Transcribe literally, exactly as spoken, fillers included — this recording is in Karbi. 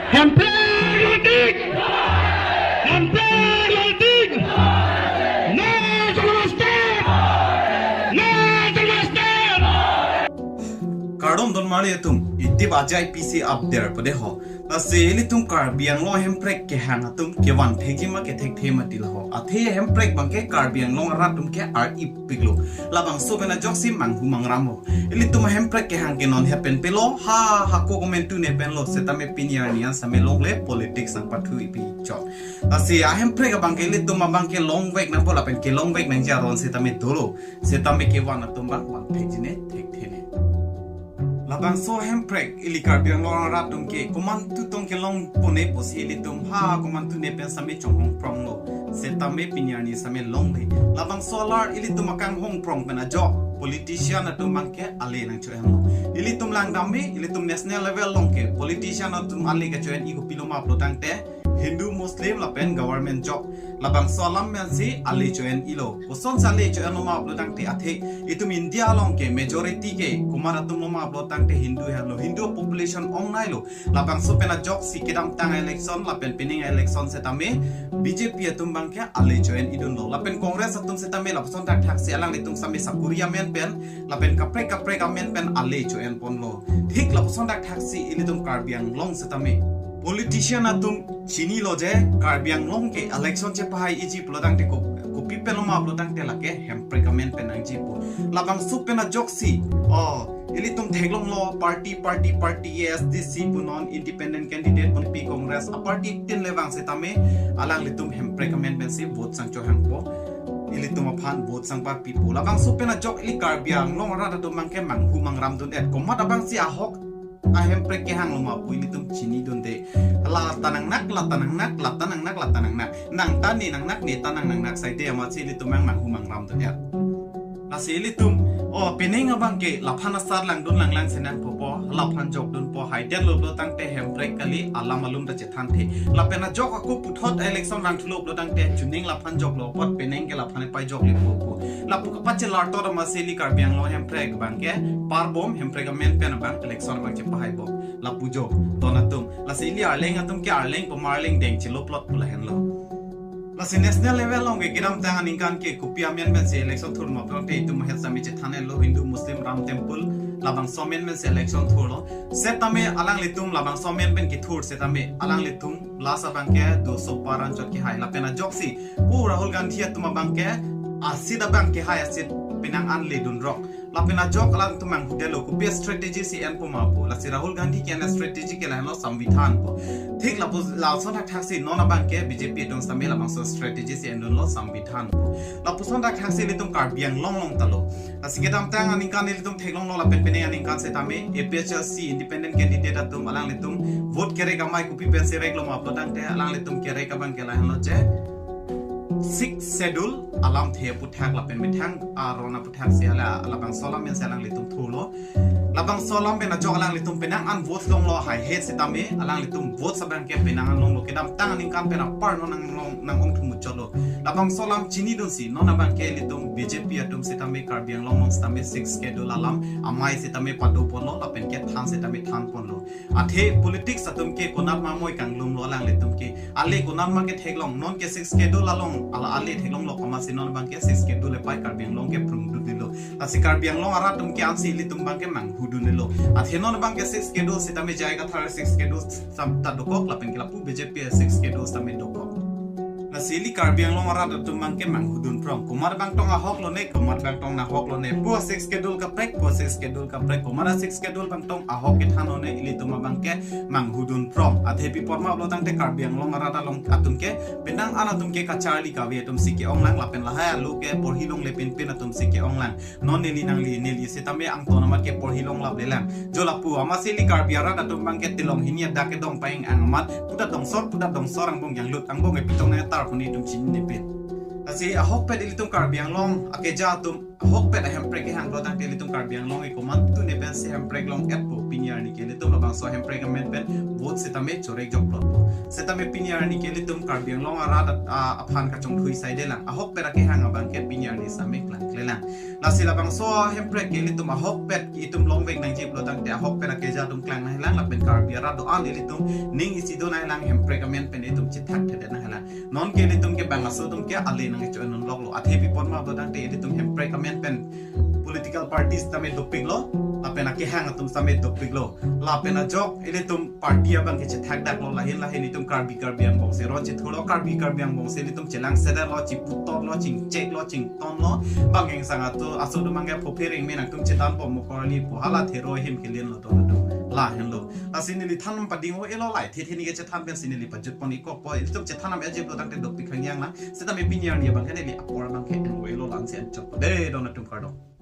Hemprek Longtik! Hemprek Longtik! Nangtum master! Nangtum master! Kardom don mari atum, iti bajai P C update pada ho. Lasi ilitum Karbi Anglong hemprek kehang atum kevan thekji ma kethek the ma til ho. Athe hemprek abangke Karbi Anglong arat atum ke ar-ip piklo. Labangso pen ajoksi manghu mangram ho. Ilitum hemprek kehang ke non happen pelo, ha, hako komantu ne penlo, setame pini arni an same longle politics nangpathu ipi chot. Lasi ahemprek abangke ilitum abangke longvek nangpo lapen kelongvek nangji aron setame dolo. Setame kevan atum abang van thekji ne thekthe ne. Labangso hemprek ili Karbi Anglong arat atum ke komantu tong kelong pone pusi ilitum ha komantu ne pen same chonghong pronglo. Setame pini arni same longle. Labangso alar ilitum akanghong prong pen ajok politician atum abangke ale nangcho-enlo. Ilitum langdam me, ilitum national level along ke politician atum ale kacho-en-i kopilo ma pulo tangte Hindu, Muslim lapen government job. Labangso alam pensi ale cho-en-ilo. Kosonsi ale cho-enlo ma pulo tangte athe itum India along ke majority ke komat atum lo ma pulo tangte Hindu henlo. Hindu population ongnailo. Labangso pen ajoksi kedamtang election lapen pining election setame B J P atum abangke ale cho-en-idunlo. Lapen Congress atum setame lapuson thakthaksi alanglitum same sakuri amen pen lapen kaprek kaprek amen pen ale cho-en ponlo. Thik lapuson thakthaksi ilitum Karbi Anglong setame politician atum chinilo je Karbi Anglong ke election chepahaiji pulo tangte ko, kopi pen lo ma pulo tangte lake hemprek amen pen nangjipo. Labangso pen ajoksi, oh, ilitum theklonglo party, party, party, A S D C punon, independent candidate pun pi, Congress aparty tin le vang setame alanglitum hemprek amen pensi vote sangchohangpo. Ilitum aphan vote sangparpipo. Labangso pen ajok ili Karbi Anglong arat atum abangke manghu mangramdun-et. Komat abangsi ahok ahemprek kehanglo ma pu ilitum chinidunde. La ta nangnak, la ta nangnak, la ta nangnak, la ta nangnak. Nang ta ne nangnak, ne ta nang nangnak saide amatsi ilitum abang manghu mangramdun-et. Lasi ilitum, oh, pining abangke laphan asar langdun langlang senang popo, laphan jokdunpo, haidetlo pulo tangte hemprek kali, alam alum ta chethanthe. Lapen ajok ako puthot election vangthulo pulo tangte chuning laphan joklo apot pining ke laphan epajoklepo pu. Lapu kapachelar to amatsi ili Karbi Anglong hemprek abangke parbom, hemprek amen pen abang election abang chepahaibom. Lapu jo, don atum. Lasi ili Arleng atum ke Arleng poma Arleng deng cheloplot pu lahenlo. Lasi national level along ke kedamtang aningkan ke kopi amen pensi election thur ma pulo tangte itum ahet same chethan-enlo, Hindu, Muslim, Ram Temple, labangso amen pensi election thurlo. Setame alanglitum labangso amen pen kethur setame alanglitum last abangke doso par anchot kehai. Lapen ajoksi pu Rahul Gandhi atum abangke asit abang kehai asit penang an ledunrok. Lapen ajok alangtum manghudetlo kopi strategy si enpo ma pu. Lasi Rahul Gandhi ke-en strategy ke lahenlo Samvidhan pu. Thik lapu lason thakthaksi non abangke B J P atum setame labangso strategy si endunlo Samvidhan pu. Lapuson thakthaksi ilitum Karbi Anglong along talo. Lasi kedamtang aningkan ilitum theklonglo lapen pining aningkan setame A P H L C independent candidate atum alanglitum vote kerek amei kopi pensi reklo ma pulo tangte alanglitum kerek abangke lahenlo je Sixth Schedule alamthe aputhak lapen methang aron aputhak si ala labangso alam pensi alanglitum thurlo. Labangso alam pen ajok alanglitum penang an vote longlo haihe setame alanglitum vote abangke penang an longlo kedamtang aningkan pen apar non nang long nang-ong thumuchotlo. Labangso alam chinidunsi non abangke ilitum B J P atum setame Karbi Anglong along setame Sixth Schedule alam amei setame padoponlo lapen kethan setame thanponlo. Athe politics atum ke konat ma moi kanglumlo alanglitum ke. Ale konat ma ketheklong, non ke Sixth Schedule along, ala ale theklonglo komatsi non abangke Sixth Schedule epai Karbi Anglong ke prungdunlo. Lasi Karbi Anglong arat atum ke ansi ilitum abangke manghudunlo. Athe non abangke Sixth Schedule setame J I Kathar Sixth Schedule sam ta dokok lapen ke lapu B J P Sixth Schedule setame dokok. Lasi ili Karbi Anglong arat atum abangke manghudun prong. Komat abang tong ahok lone, komat abang tong nahok lone. Pu Sixth Schedule kaprek, pu Sixth Schedule kaprek. Komat a Sixth Schedule abang tong ahok kethan lone ilitum abangke manghudun prong. Athe pi apot ma pulo tangte Karbi Anglong arat along atum ke penang an atum ke kacharli kave atum si ke-onglang lapen lahai alu ke porhi longle pinpin atum si ke-onglang. Non neli nangli neli setame angton amat ke porhi longlaplelang. Jo lapu amatsi ili Karbi arat atum abangke tilong hini adak kedong paing ang amat puta dongsor puta dongsor angbong janglut angbong epi tong nangtar pu netum chinine pin. Lasi ahokpet ilitum Karbi Anglong akeja atum ahokpet ahemprek kehang pulo tangte ilitum Karbi Anglong ke komantu ne pensi hemprek long-etpo. Pini arni ke ilitum labangso Hemprek amen pen vote setame chorek joklo. Setame pini arni ke ilitum Karbi Anglong arat, ah, aphan kachongthui saidelang. Ahokpet akehang abang ke pini arni setame klangklelang. Lasi labangso Hemprek ke ilitum ahokpet itum longvek nangji pulo tangte ahokpet akeja atum klang nanglang lapen Karbi arat do-an ilitum ning isi do nanglang Hemprek amen pen itum chethakthedet nanglang. Non ke ilitum ke bang aso atum ke ale nangkecho-en unloklo. Athe pi apot ma pulo tangte ilitum Hemprek amen pen political parties tame dopiklo, lapen akehang atum tame dopiklo. Lapen ajok ilitum party abang ke chethakdaklo, lahin lahin itum Karbi Karbi angbong si ron chethurlo, Karbi Karbi angbong si ilitum chelangsedetlo, chiputotlo, chingcheklo, chingtonlo. Bang ingsang atum aso atum abang ke phophe ring me nangtum chetan po mo korli po hala thero ahim kelinlo to to. Lahenlo. Lasi neli than pading-o-elo, lahei the the ni kechethan pensi neli pajutpon ikokpo. Ilitum chethan am ejip lo tangte dopik khangyang na. Setame pini arni abang ke neli apor abang ke en-o-elo, la-ansi anchot. De don atum kardom.